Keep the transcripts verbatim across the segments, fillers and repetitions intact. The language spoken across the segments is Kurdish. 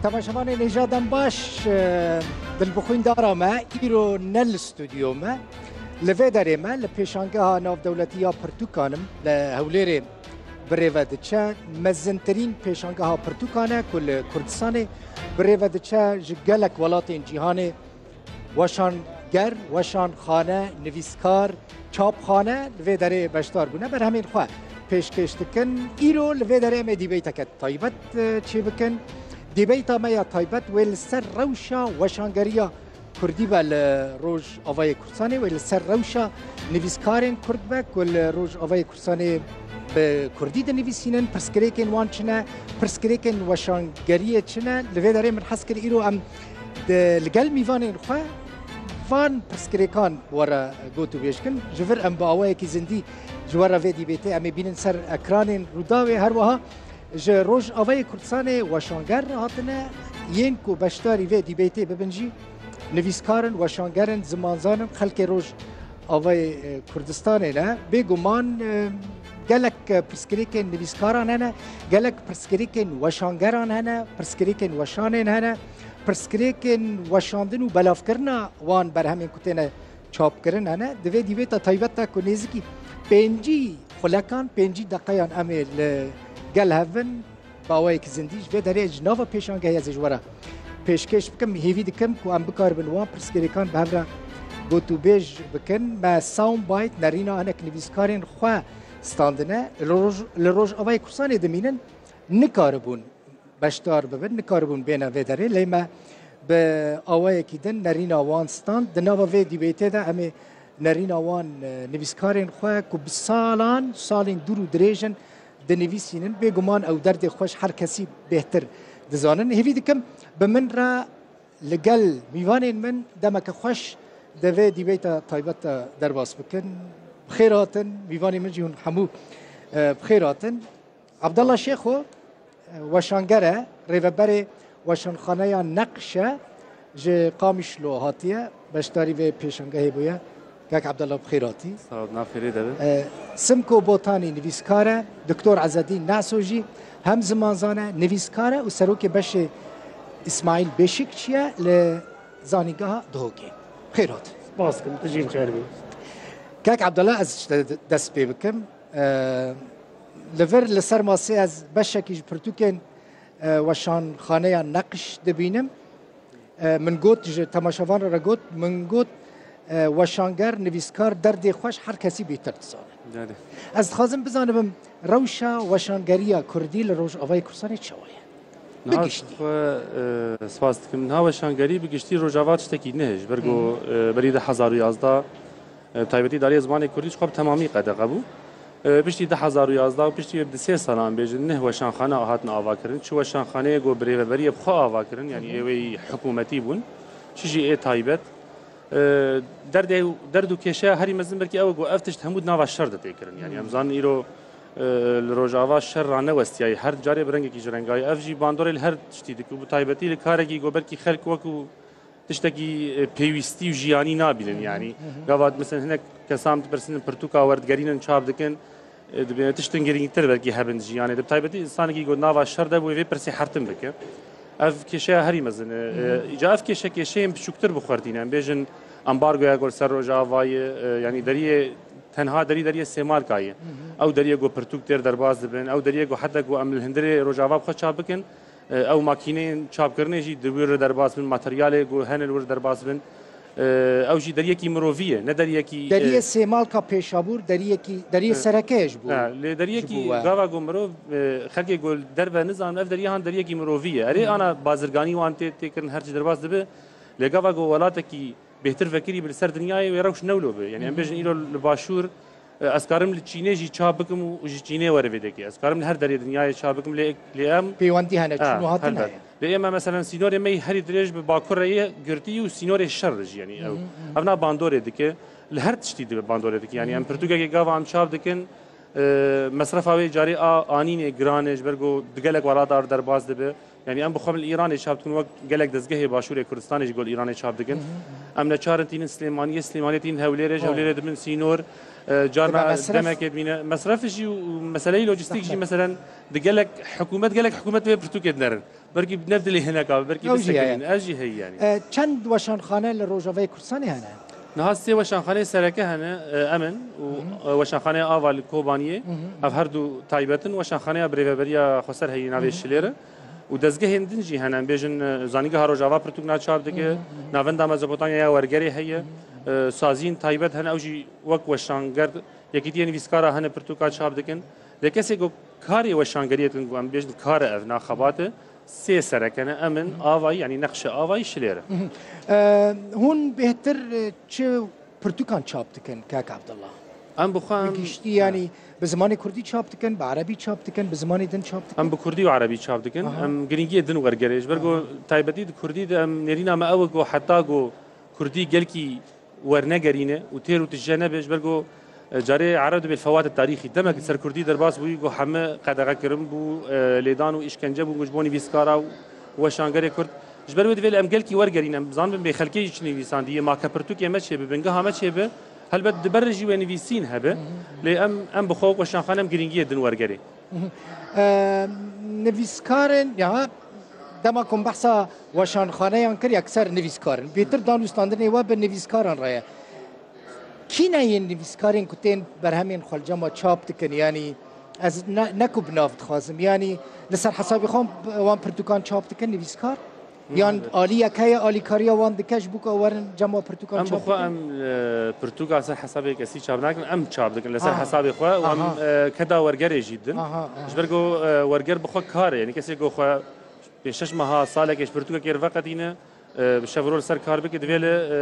Temaşevanên hêja dem baş, e, dilbixwîndara me, îro ne li stûdyo me. Li vê derê me, li pêşangeha navdewletî ya pirtûkan im, li Hewlêrê bi rê ve diçe. Mezintirîn pêşangeha pirtûkan e ku li Kurdistanê bi rê ve diçe, ji gelek welatên cîhanê weşanger, weşanxane, nivîskar, çapxane li vê derê beşdar bûne, berhemên xwe pêşkêş dikin. Îro li vê derê em ê dîbeyteke taybet, e, çêbikin. Dîbeyta me ya taybet wê li ser rewşa weşangeriya kurdî be li Rojavayê Kurdistanê, wê li ser rewşa nivîskarên kurd be ku li Rojavayê Kurdistanê bi kurdî dinivîsînin, pirsgirêkên wan çi ne, pirsgirêkên weşangeriyê çi ne. Li vê derê min hez kir îro em di, li gel mîvanên xwe van pirsgirêkan were gotûbêj kin. Ji vir em bi awayekî zindî ji we re vê dîbêtê em ê bînin ser ekranên Rûdawê. Her wiha ji Rojavayê Kurdistanê weşanger hatine, yên ku beşdarî vê dîbêtê bibin jî nivîskar in, weşanger in, zimanzan in, xelkê Rojavayê, e, Kurdistanê ne. Bêguman, e, gelek, e, pirsgirêkên nivîskaran hene, gelek pirsgirêkên weşangeran hene, pirsgirêkên weşanên hene, pirsgirêkên weşandin û belavkirina wan berhemên ku têne çapkirin hene. Di vê dîbêta taybet de ku nêzîkî pêncî xulekan, pêncî deqeyan em ê li gel hev bin, bi awayekî zindî ji vê derê ji nava pêşangehê ez ê ji we re pêşkêş bikim. Hêvî dikim ku em bikaribin wan pirsgirêkan bi hev re gotûbêj bikin. Me soundbite, nerîna hinek nivîskarên xwe standine. Li Roj-, li Rojavayê Kurdistanê dimînin, nikaribûn beşdar bibin, nikaribûn bêne vê derê. Lê me bi awayekî din nerîna wan stand. Di nava vê dîbêtê de em ê nerîna wan, e, nivîskarên xwe ku bi salan, salên dûr û dirêj in, dinivîsînin. Bêguman ew derdê xwe ji her kesî bêhtir dizanin. Hêvî dikim bi min re li gel mîvanên min demeke xweş di vê dîbeyta taybet de derbas bikin. Bi xêr hatin, mîvanên min jî hûn hemû, e, bi xêr hatin. Abdallah Şêxo, e, weşanger e, rêveberê Weşanxaneya Neqş e, ji Qamişlo hatiye, beşdarî vê pêşangehê bûye. Kak Abdallah, bi xêr hatî. Sağ ol, nav xêrê de be. E, Simko Botanî nivîskar e, Doktor Ezedîn Naso jî hem zimanzan e, nivîskar e û serokê beşê Îsmaîl Beşikçî ye li Zanîngeha Duhokê. Bi xêr hat. Spas dikim, tu jî bi xêr bî. Kak Abdallah, ez ji te dest pê bikim. E, li vir, li ser masê ez beşekî ji pirtûkên, e, Weşanxaneya Neqş dibînim. E, min got, ji temaşevan re got, min got, e, weşanger, nivîskar derdê xwe ji her kesî bêtir dizane. Belê. Ez dixwazim bizanibim, rewşa weşangeriya kurdî li Rojavayê Kurdistanê çawa ye? Niha bi giştî. Xwe, e, spas dikim. Niha weşangerî bi giştî Rojava tiştekî nihê ji ber ku, Hı hı. e, berî du hezar û yazdeh, e, bi taybetî darê zimanê kurdî ji xwe bi temamî qedexe bû. E, piştî du hezar û yazdeh û piştî wê bi du sê salan bêjin, nih weşanxane hatin avakirin. Çi weşanxaneyê ku bi rêveberiyê bi xwe avakirin, yanî Hı hı. ê wê hikûmetî bûn, çi jî ê taybet. E, derdê, derd û kêşeya herî mezin belkî ew e ku ev tişt hemû di nava şer de tê kirin. Yanî em zanin îro, e, li Rojava şer ranewestiyaye, her carê bi rengekî ji rengaye. Ev jî bandorê li her tiştî dike û bi taybetî li karekî ku belkî xelk wekû tiştekî, e, pêwîstî û jiyanî nabînin, yanî. Hı hı. Gava, mesela, hinek kesan dipirsin, pirtûka werdigerînin çap dikin, e, dibêne tiştin girîngtir belkî hebin di jiyanê de. Bi taybetî insanekî ku nava şer de bû, vê pirsê hertim bike. Ev kêşeya herî mezin e. Hı hı. E, îca ev kêşe kêşeyên biçûktir bi xwe re tîne. Em bêjin ambargoya ku li ser Rojavayê, e, yanî deriyê, tenha derî deriyê Sêmalkayê. Hı hı. Ew deriyê ku pirtûk têr derbas dibin, ew deriyê ku heta ku em li hundirê Rojava bi xwe çap bikin, e, ew makîneyên çapkirinê jî di wir re derbas bin, materyalê ku hene li wir derbas bin. E, ew jî deriyekî mirovî ye, ne deriyekî, e, Deriyê Sêmalka Pêşabûr deriyekî, deriyê, e, sereke ye ji bo, ha, lê deriyekî ji bo we. Gava ku mirov, e, xelkê ku li derve nizanin, ev deriya han deriyekî mirovî ye. Erê, hı, ana bazirganî wan tê, tê kirin, her çi derbas dibe. Lê gava ku welatekî bêhtir vekirî bi li ser dinyayê wê rewş ne wilo be. Yanî em, hı hı, bêjin îro li Başûr, e, ez karim li Çînê jî çap bikim û, û ji Çînê were vê dekê. Ez karim li her derê dinyayê çap bikim, lê, lê em, pêwendî hene, ha, çûn û hatin, helbet, heye. Lê ême, meselen, sînorê me yî herî dirêj bi Bakur re yê girtî û sînorê şer de jî, yanî, ew, hı hı, hı hı, ev na bandorê dike. Li her tiştî dibe bandorê dike. Yanî em, hı hı, pirtûkekê gava em çap dikin, e, mesrefa wê carê a anînê giran e, ji ber ku di gelek welata derbas dibe. Yanî em bi xwe li Îranê çap dikin, wek gelek dezgehê Başûrê Kurdistanê jî ku li Îranê çap dikin. Hı hı, hı hı. Em neçar in tînin Silêmaniyê, Silêmaniyê tînin Hewlêrê, ji, oh, Hewlêrê dibin sînor. E, carna Dibe mesref. demekê dibîne. Mesref jî û, û meseleyê lojîstîk jî, Zehmet. meselen, di gelek hikûmet, gelek hikûmet vê pirtûkê dinerin. Belkî ne dilê hineka, belkî Ew jî heye. bisekirîn. Ev jî heye yani. E, çend weşanxane li Rojavayê Kurdistanê hene? Niha sê weşanxaneyê sereke hene, e, em in û, Hı hı. e, weşanxaneya Ava li Kobaniyê. Hı hı. Ev her du taybet in. Weşanxaneya Birêveberiya Xweser heye navê Hı hı. Şilêr e. Û dezgehên din jî hene. Em bêjin, e, Zanîngeha Rojava pirtûk naçap dike. Hı hı. Navenda Mezopotamyaya Wergerê heye. Hı hı. E, saziyên taybet hene. Ew jî wek weşanger, Yekîtiyên Nivîskara hene pirtûka çap dikin. Lê kesê ku karê weşangeriyê dikin, ku em bêjin kar e ev, na xebat e, sê sereke ne. Em in, Avayî, yanî nexşe Avayî, Şilêr e. Mhm. E, hûn bêhtir, e, çi pirtûkan çap dikin, kak Abdullah? Em bi xwe em Bi giştî, yanî bi zimanê kurdî çap dikin, bi erebî çap dikin, bi zimanê din çap dikin? Em bi kurdî û erebî çap dikin. Aha. Em girîngiyê din wergerê. Ji ber ku Aha. taybetî di kurdî de em nêrîna me ew e ku heta ku kurdî gelkî wernegerîne û têr û tije nebe, ji ber ku, e, carê ereb dibê fewate tarîxî. Demek li ser kurdî derbas bûyî, ku heme qedexe kirin bû, e, lêdan û îşkence bûn, ku ji bo nivîskara û weşangerê kurd. Ji ber wê divê li em gelkî wergerîn, em bizanibin bê xelkê jî çi nivîsandiye, ma ke pirtûkê me çêbe, bingeha me çêbe, helbet di ber jî wê nivîsîn hebe. Lê em, em bi xwe wek weşanxane em girîngiyê din wergerê. Mhm. Eee, nivîskarên, ya, dema ku em behsa weşanxaneyan kir, yekser nivîskar in. Bêtir danûstandinê we bi nivîskaran re ye. Kî ne yên nivîskarên ku tên berhemên xwe li cem we çap dikin? Yanî ez ne, ne ku bi nav dixwazim. Yanî li ser hesabê xwe wan pirtûkan çap dikin nivîskar? Yan aliyek heye, alîkariya wan dike ji bo ku ew werin cem we pirtûkan Em bi çap xwe dikin? em, e, pirtûka ser hesabê kesî çap nakin, em çap dikin li ser Aha. hesabê xwe û em, Aha. e, keda wergerê jî din. Aha, aha. Ji ber ku, e, werger bi xwe kar e, yanî kesê ku xwe pênc şeş meha, salekê ji pirtûkekê re veqetîne, e, bi şev û roj li ser kar bike, divê li, e,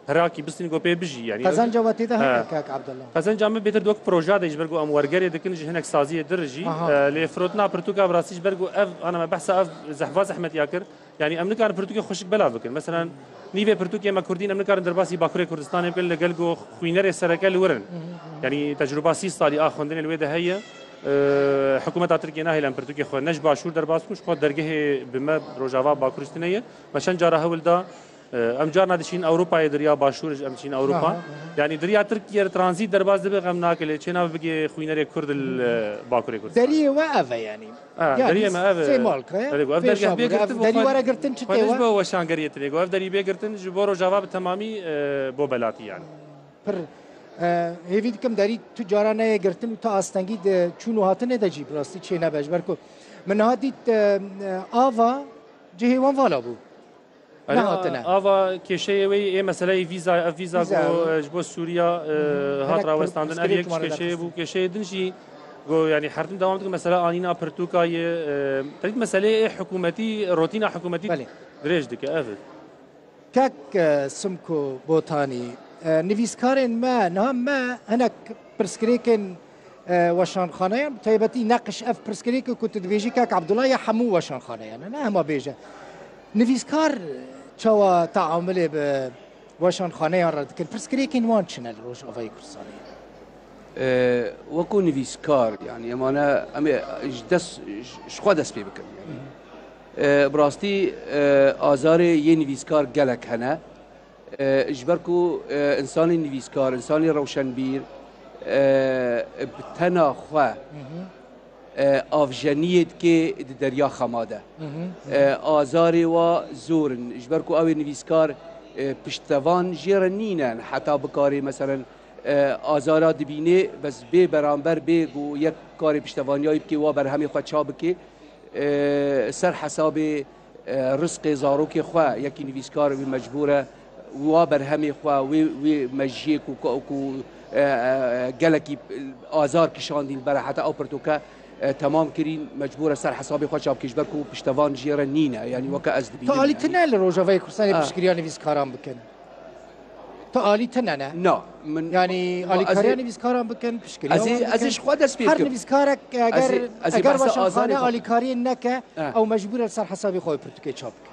perakî bistîn ku pê bijî, yanî Qezenca we tê de He. hene, kak Abdullah? Qezenca min bêtir di wek proja de, ji ber ku em wergerê dikin ji hinek saziyê dir jî, Aha. e, lê firotina pirtûka bi rastî ji ber ku ev, ana me behsa ev zehva zehmetiya kir. Yanî em nikarin pirtûkê xweşik belav bikin. Meselen, nîvê pirtûkê me kurdîn em nikarin derbasî Bakurê Kurdistanê bikin, li gel ku xwînerê sereke li wir in. Yanî tecrûba sî salî a xwendinê li wê de heye. E, hikûmeta Tirkiyê nahêle em pirtûkê xwe ne ji Başûr derbas bikin, ji xwe dergehê bi me Rojava Bakur jî tune ye. Me çend cara hewl da, e, em carna diçîn Ewropayê, di riya Başûr jî em diçîn Ewropa. Aha, aha. Yanî di riya Tirkiyê re tranzît derbas dibe, xem nake, lê çênabe bigê xwînerê Kurd li, e, Bakurê Kurdistanê. Deriyê we ev e yanî. Ha, Yanî deriyê me ev e. sê malka ye. Erê, ku ev Vê dergeh şabû, bê ev girtin derî bixwe were girtin çi xwe tê ne ji we? bo weşangeriyê tê, ku ev derî bê girtin ji bo Rojava bi temamî, e, bo belatî yani. Pir, e, hêvî dikim derî tu cara neyê girtin û tu astengî di çûn û hatinê de jî bi rastî çê nebe. Ji ber ku min niha dît, e, e, ava cihê wan vala bû. Erê, Nehatine. ava kêşeyê wê yê meseleyê vîza, ev vîza Vîza, ku, ew. e, ji bo Sûriya, e, Hinek hat pir-, rawestandin, ev pirsgirêk yek ji wan re kêşeyê dexist. bû. Kêşeyê din jî ku, yanî her tim dewam dikin, mesela anîna pirtûka yê, e, tevî meseleyê ê hikûmetî, rotîna hikûmetî Belê. dirêj dike, ev. Kek, e, Simko Botanî, e, nivîskarên me, niha me hinek pirsgirêkên, e, weşanxaneyan, bi taybetî neqiş ev pirsgirêkê ku tu dibêjî kek Abdullah ya hemû weşanxaneyan e, ne hema bêje. Nivîskar çawa teamulê bi weşanxaneyan re dikin? Pirsgirêkên wan çi ne li Rojavayê Kurdistanê? E, wekû nivîskar, yanî emane em ê ji dest, ji, ji xwe dest pê bikin. Yanî, e, bi rastî, e, azarê yê nivîskar gelek hene. E, ji ber ku, e, insanê nivîskar, insanê rewşenbîr, e, bi tena xwe, e, avjeniyê dike di derya xema de. E, azarê wa zor in. Ji ber ku ew ê nivîskar, e, piştevan jê re nîne. Heta bikarê, meselen, e, azara dibînê, bes bê beramber bê ku yek karê piştevaniya wî bike, wa berhemê xwe çap bike, e, ser hesabê, e, rizqê zarokê xwe, yekî nivîskar wî mecbûr e, wa berhemê xwe, wê, wê mejiyê ku, ku, ku, e, e, gelekî azar kişandî li ber e, heta ew pirtûke, e, temam kirîn, mecbûr e ser hesabê xwe çap bike, ji ber ku piştevan jê re nîne, yanî weke ez dibînim, Tu alî yanî. tune li Rojavayê Kurdistanê Ha. piştgiriya nivîskaran bikin? Tu alî tune ne? Na, min Yanî ma ez alîkariya ê, nivîskaran bikin, piştgiriya ez ê, wan ez ê bikin. ji xwe dest pê Her bikim. nivîskar ek-, Ez ê, eger, ez ê eger behsa azarê weşanxane xwe alîkariyê neke, Eh. ew mecbûr e li ser hesabê xwe wê pirtûkê çap bike.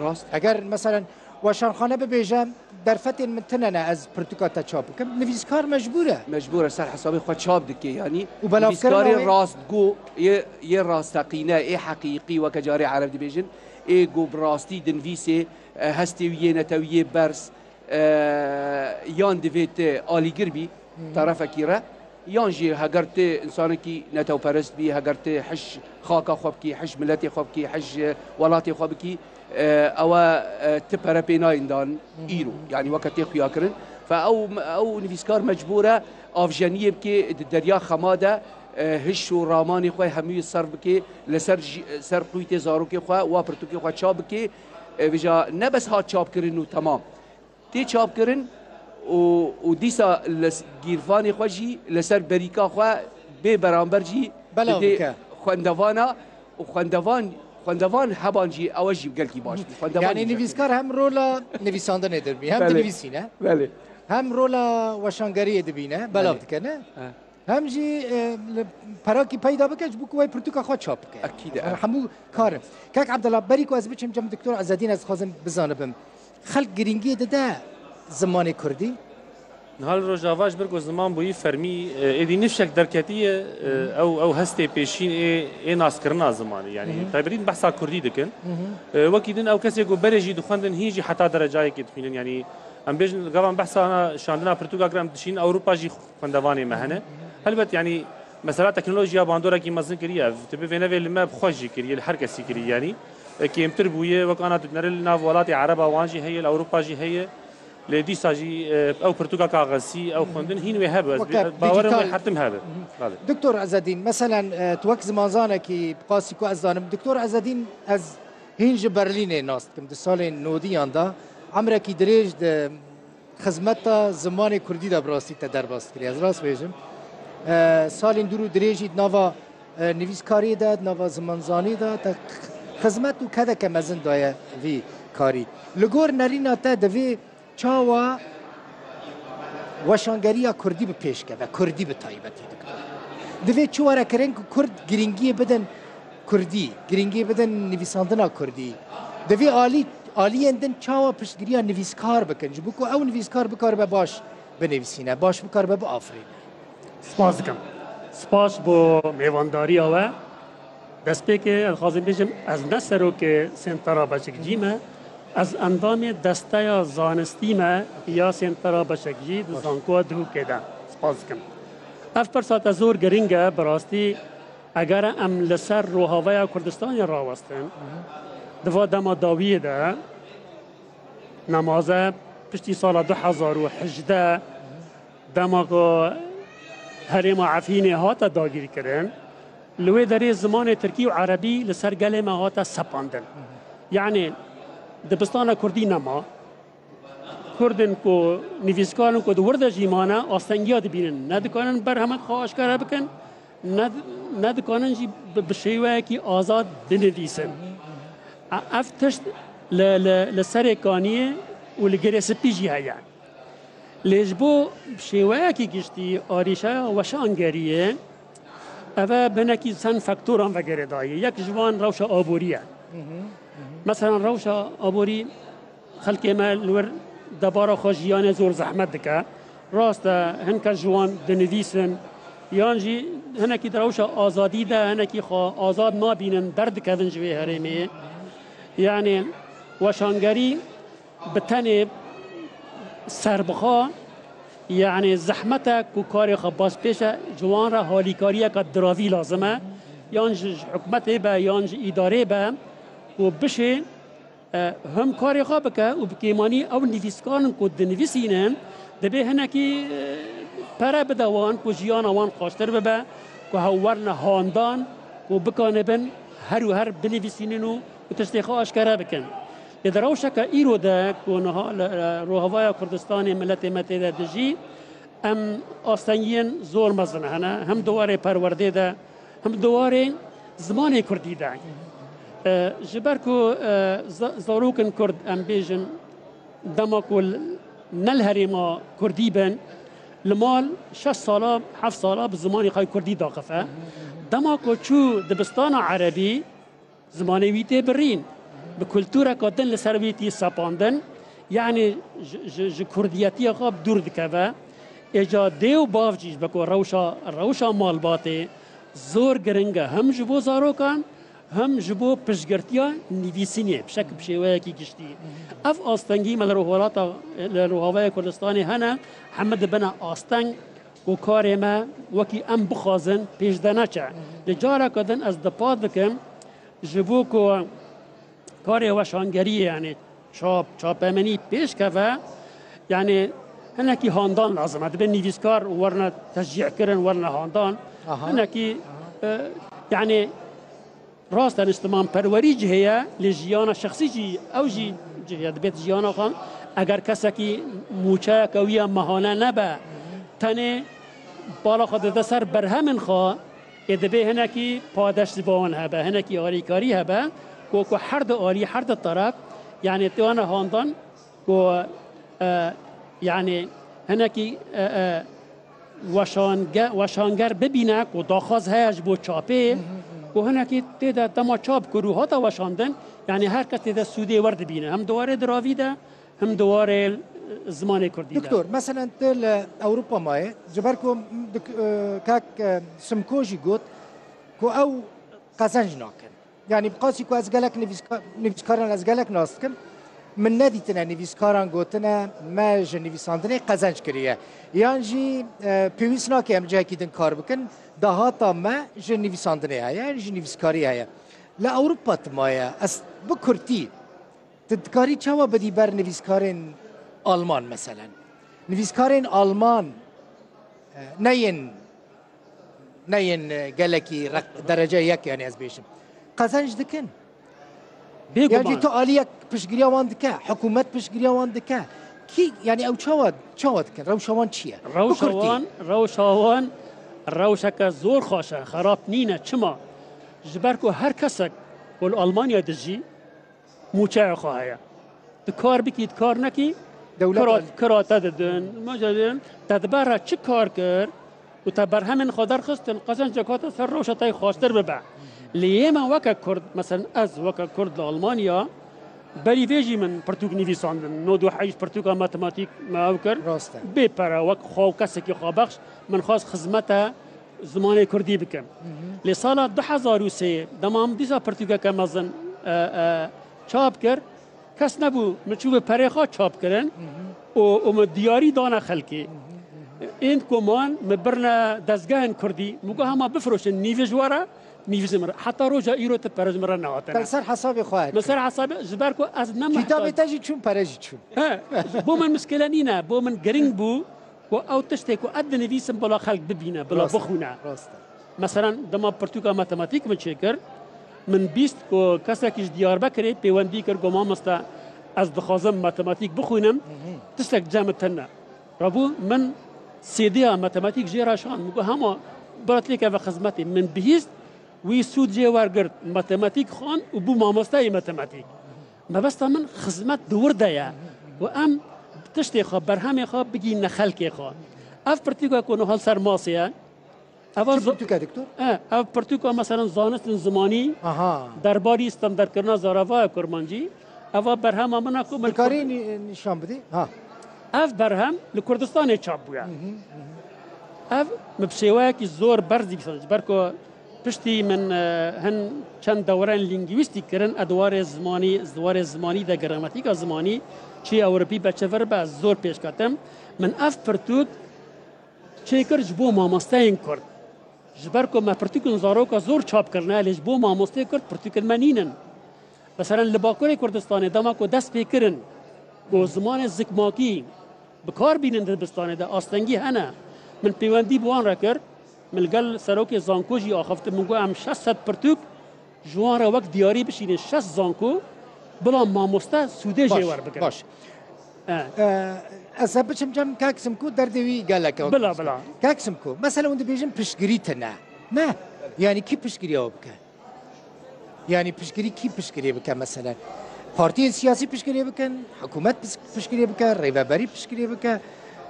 Rast. Eger meselen weşanxane bibêje, derfetên min tune ne ez pirtûka te çap bikim, nivîskar mecbûr e. Mecbûr e ser hesabê xwe çap dike, yanî Û belavkirina nivîskarê wê rastgo, yê, yê rasteqîne, ê heqîqî, weke carê ereb dibêjin, ê ku bi rastî dinivîsê, e, hestê wî yê netewî yê berz, e, yan divê te alîgir bî, terefekî re, yan jî heger tu însanekî netewperest bî, heger tu hij xaka xwe bikî, hij miletê xwe bikî, hij welatê xwe bikî, e, ewe, e, ti pere pê nayên dan îro. Yanî weke tê xuya kirin. Fe ew, ew nivîskar mecbûr e avjeniyê bikê di derya xema de, e, hiş û ramanê xwe hemûyê serf bikê, li ser jî, ser qûytê zarokê xwe, wa pirtûkê xwe çap bikê. E, vêca ne bes hat çapkirin û temam. Tê çapkirin û, û dîsa li s-, gîrvanê xwe jî li ser berîka xwe bê beramber jî Belav didê bike. Xwendevana û xwendevan, xwendevan heban jî ewe jî gelkî baş bî. Xwendevan Yanî jî nivîskar hem rola nivîsandinê dibî, hem Belê. Dinivîsîne, Belê. Hem rola weşangeriyê dibîne, belav Belê. Dike, ne? He. Hem jî, e, li perakî peyda bike ji bo ku wey pirtûka xwe çap bike. Ekîd e. Hemû kar e. Kek Ebdullah, berî ku ez biçim cem Doktor Ezedîn, ez dixwazim bizanibim. Xelk girîngiyê dide zimanê kurdî? Niha li Rojava ji ber ku ziman bûyî fermî, e, êdî nifşek derketiye, e, ew, ew hestê pêşîn ê, ê naskirina zimanê. Yanî, taybetî behsa kurdî dikin. E, wekî din ew kesê ku berê jî dixwendin, hîn jî heta derecayekê dixwînin. Yanî, em bêjin, gava em behsa ana şandina pirtûka kirin, em dişînin Ewropa jî xwendevanê me hene. Helbet, yanî, mesela teknolojiya bandorekî mezin kiriye. Ev, tu bivê nevê li me bi xwe jî kiriye, li her kesî kiriye, yanî. E, kêmtir bûye, wek ana tu dinere li nav welatê Ereba wan jî heye, li Ewropa jî heye. Lê dîsa jî, e, ew pirtûka kaxezî, ew xwendin hîn wê hebe. Ez Weke bi-, bawerim wê dijîtal. Hetim hebe. Belê. Doktor Ezedîn, meselen, e, tu wek zimanzanekî, bi qasî ku ez zanim, Doktor Ezedîn ez hîn ji Berlînê nas dikim, di salên nodiyan de, emrekî dirêj di xizmeta zimanê kurdî de bi rastî te derbas kiriye. Ez rast bêjim. E, salên dûr û dirêjî di nava, e, nivîskariyê de, di nava zimanzanî de te xizmet û kedeke mezin daye vî karî. Li gor nerîna te divê çawa weşangeriya kurdî bi pêş keve, kurdî bi taybetî dikir? Divê çi were kirin ku kurd girîngiyê bidin kurdî, girîngiyê bidin nivîsandina kurdî? Divê alî, aliyên din çawa piştgiriya nivîskar bikin, ji bo ku ew nivîskar bikaribe baş binivîsîne, baş bikaribe biafirîne? Spas dikim. Spas bo mêvandariya we. Destpêkê ez dixwazim bêjim, ez ne serokê Sentara Beşikcî me, ez endamê desteya zanistî me ya Sentara Beşikcî di Baş. Zankoya Duhokê de. Spas dikim. Ev pirsa te zor giring e, bi rastî eger em li ser rohavaya Kurdistanê rawestin, di va dema dawiyê de, nemaze piştî sala du hezar û hejdeh, dema ku herêma Efrînê hate dagîrkirin, li wê derê zimanê tirkî û erebî li ser gelê me hate sepandin. Yanî dibistana kurdî nema. Kurdin ku nivîskar in ku di wir de jî mane, astengiya dibînin. Ne dikarin berhemet xwe aşkere bikin, ne, ne dikarin jî bi, bi şêweyekî azad binivîsin. E, ev tişt li, li, li Serê Kaniyê û li Girê Spî jî heye. Lê ji bo şêweyekî giştî arîşeya weşangeriyê, ev e binekî çend faktoran vegerê dayê. Yek ji wan rewşa aborî ye. Mesela rewşa aborî xelkê me li wir debara xwe jiyanê zor zehmet dike. Rast e, hin kes ji wan dinivîsin, yan jî hinekî di rewşa azadî de hinekî xwe azad nabînin, derdikevin ji vê herêmê. Yanî weşangerî bi tenê serbixwe, yanî zehmet e ku karê xwe bas pêş e, ji wan re halîkariyeke diravî lazim e, yan ji, ji hikûmetê be, yan ji îdarê be, ku bişê, e, him karê xwe bike û bi kêmanî ew nivîskarin ku dinivîsînin, dibê hinekî, e, pere bide wan ku jiyana wan xweştir bibe, ku hew werine handan, ku bikanibin her û her binivîsînin û, û tiştê xwe aşkere bikin. Lê di rewşeke îro de ku niha li, e, rohavaya Kurdistanê miletê me tê de dijî, em astengiyên zor mezin hene. Him di warê perwerdê de, him di warê zimanê kurdî de. E, ji ber ku, e, za-, zarokên kurd, em bêjin, dema ku l-, ne li herêma kurdî bin, li mal şeş sala, heft sala bi zimanê xwe kurdî daxife. Dema ku çû dibistana erebî, zimanê wî tê birîn. Bi kultureka din li ser wî tî sepandin. Yanî ji, ji, ji kurdiyetiya xwe bi dûr dikeve. Êca dê û bav jî ji bo ku rewşa, rewşa malbatê zor giring e. Hem ji bo zarokan, hem ji bo piştgirtiya nivîsînê, bi şek bi şêweyekî giştî. Ev astengî me li rohwelata, li rohavaya Kurdistanê hene, heme dibine asteng, ku karê me wekî em bixwazin pêş de neçe. Li careke din ez dipa dikim ji bo ku karê weşangeriyê, yani çap, çapemenî pêş keve, yani hinekî handan lazim e. Dibe nivîskar werine teşcîh kirin, werine handan. Aha. Hinekî, e, yani rast e, niştimanperwerî cihê ye, lê jiyana şexsî jî, ew jî cihê ye. Dibêt jiyana xwe, eger kesekî mûçeyeke wî ya mehane nebe, tenê bala xwe dide ser berhemên xwe, ê dibê hinekî padeş ji bo wan hebe, hinekî alîkarî hebe, ku, ku her du alî, her du teref, yani tê wana handan, ku, e, yani hinekî, e, e, weşange-, weşanger bibîne ku daxwaz heye ji bo çapê, ku hinekî tê de dema çap kir û hate weşandin, yani her kes tê de sûdê wer dibîne. Hem di warê diravî de, hem di warê, e, zimanê kurdî de. Doktor, meselen tu li Ewropa mayê, ji ber ku dik-, e, kak, e, Simko jî got ku ew qezenc nakin. Yani bi qasî ku ez gelek nivîska-, nivîskaran ez gelek nas dikim. Min nedîtine nivîskaran gotine me ji nivîsandinê qezenc kiriye. Yan jî, e, pêwîst nake em cihekî din kar bikin. Dahata me ji nivîsandinê heye, ji nivîskarî heye. Li Ewropa tu maye, ez bi kurtî, tu dikarî çawa bidî ber nivîskarên Alman meselen? Nivîskarên Alman, e, neyên neyên, e, gelekî req-, derece yek, yani ez bêjim. Qezenc dikin. Yan jî Bêguman. Tu aliyek piştgiriya wan dike, hikûmet piştgiriya wan dike. Kî, yani ew çawa, çawa dikin? Rewşa wan çi ye? Rewşa Bi kurtî. Wan, rewşa wan rewşeke zor xweş e, xerab nîne. Çima? Ji ber ku her kesek ku li Almanya dijî, mûçeya xwe heye. Tu kar bikî, tu kar nekî, Dewlet kira, al- kira te didin, mûçe didin, te di ber re çi kar kir û te berhemên xwe derxistin, qezencek hate ser rewşa te yê xweştir bibe. Lê yê me weke Kurd, meselen ez weke Kurd li Almanya, berî vê jî min pirtûk nivîsandin. Nod û heşt pirtûka matematîk me ew kir. Rast e. Bê pere, wek xwe û kesekî xwebexş, min xwest xizmete zimanê kurdî bikim. Lê sala du hezar û sê, dema min dîsa pirtûkeke mezin, e, e, çap kir, kes nebû, min çû bi perê xwe çap kirin û, û min diyarî dane xelkê. Ên ku man, min birine dezgehên kurdî, min got, hema bifiroşin, nîvî ji we re, nîvî ji min re. Heta roja îro tu pere ji min re nehatine. Te li ser hesabê xwe Min ser hesabê, ji ber ku ez ne Kitabê mihtac te jî çûn, pere jî çûn. He, bo min mişkile nîne, bo min giring bû ku ew tiştê ku ez dinivîsim bila xelk bibîne, bila Rast e, bixwîne. Rast e. Meselen, dema pirtûka matematîk min çêkir, min bîst ku kesekî ji Diyarbekirê pêwendî kir, got, mamoste, ez dixwazim matematîk bixwînim, tiştek cem min tune. Rabû min sêdiya matematîk jê re şand. Min got, hema bila tu lê keve xizmetê. Min bihîst, wî sûd jê wergirt, matematîk xwend û bû mamosteyê matematîk. Mebesta min xizmet di wir de ye. Û em tiştê xwe, berhemê xwe bigihîne xelkê xwe. Ev pirtûka ku niha li ser masê ye, ev Çi zo-, pirtûk e, doktor? E, ev pirtûka, meselen, zanistên zimanî, Aha. Derbarî standardkirina zaravaya kurmancî, eva berhema min e ku min Dikarî nî-, nîşan bidî? Ha. Ev berhem li Kurdistanê çap bûye. Ev min bi şêweyekî zor berz dîsan, ji ber ku piştî min, e, hin çend dewrên lîngwîstîk kirin, ez di warê zimanî, di warê zimanî de, gramatîka zimanî, çi ewropî be çi vir be, ez zor pêş ketim. Min ev pirtûk çêkir ji bo mamosteyên kurd. Ji ber ku me pirtûkên zaroka zor çap kirine, lê ji bo mamosteyê kurd pirtûkên me nînin. Meselen, li Bakurê Kurdistanê dema ku dest pê kirin ku zimanê zikmakî bi kar bînin di dibistanê de, astengî hene. Min pêwendî bi wan re kir, min li gel serokê zanko jî axiftin, min got, em şeş sed pirtûk ji wan re wek diyarî bişînin, şeş zanko, bila mamoste sûdê jê Baş, werbigrin. Baş. E. E, ez ê biçim cem Kak Simko, derdê wî gelek e. Bila, bila. Kak Simko, mesela hûn dibêjin piştgirî tune. Ne? Yani kî piştgiriya we bike? Yani piştgirî kî piştgirî bike mesela? Partiyên siyasî piştgirî bikin, hikûmet piş-, piştgirî bike, rêveberî piştgirî bike.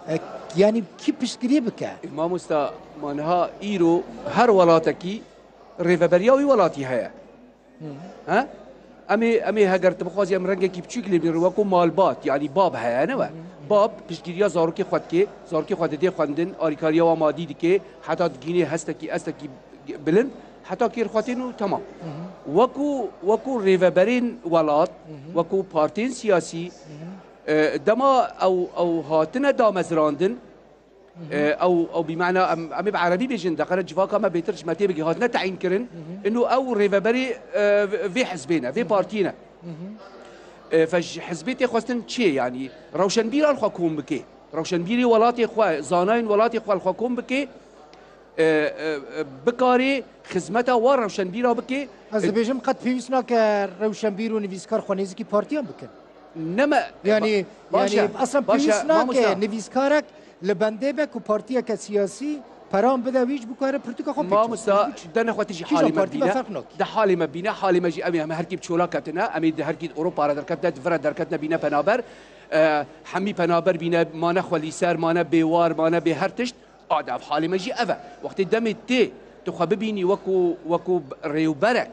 E, yani kî piştgirî bike? E, mamosta, ma niha îro her welatekî rêveberiya wî welatî heye. He? Em ê, em ê heger tu bixwazî em rengekî biçûk lê bînin, wekû malbat, yanî bab heye, ne we? Bab piştgiriya zarokê xwe dike, zarokê xwe didê xwendin, alîkariya wan madî dike, heta digihînê hestekî, estekî bilind, heta kêr xwe tên û temam. Wekû, wekû rêveberên welat, wekû partiyên siyasî, e, dema ew, ew hatine damezrandin, E, ew, ew bîmana em, em ê bi erebî bêjin, deqere civaka me bêtir ji me tê bigê, hatine teyîn kirin. Ino ew rêveberê, e, vê hizbê ne, vê partiyê ne. E, fe ji hizbê tê xwestin çê, yanî rewşenbîran xwe kom bikê. Rewşenbîrê welatê xwe, zanayên welatê xwe li xwe kom bikê. E, e, e, bikarê xizmeta wa rewşenbîra bikê. Ez E, dibêjim qet pêwîst nake rewşenbîr û nivîskar xwe nêzîkî partiyan bikin. Neme, Yanî, ba-, baş yanî e, eslen baş e, pêwîst nake mamosta. Nivîskarek li bendê be ku partiyeke siyasî peran bide wî ji bo ku here pirtûka xwe pêk Mamosta, bike. dene xwe tu jî Kîjan halê me partî me bîne. Ferq nake. De halê me bîne, halê me jî ew ê em herkî bi çola ketine, em ê di herkî Ewropa re derketine, di vir re derketine bîne penaber. E, hemî penaber bîne, mane xwelîser, mane bêwar, mane bê her tişt. A, de ev halê me jî ev e. Wextê demê tê, tu xwe bibînî wekû, wekû rêwberek,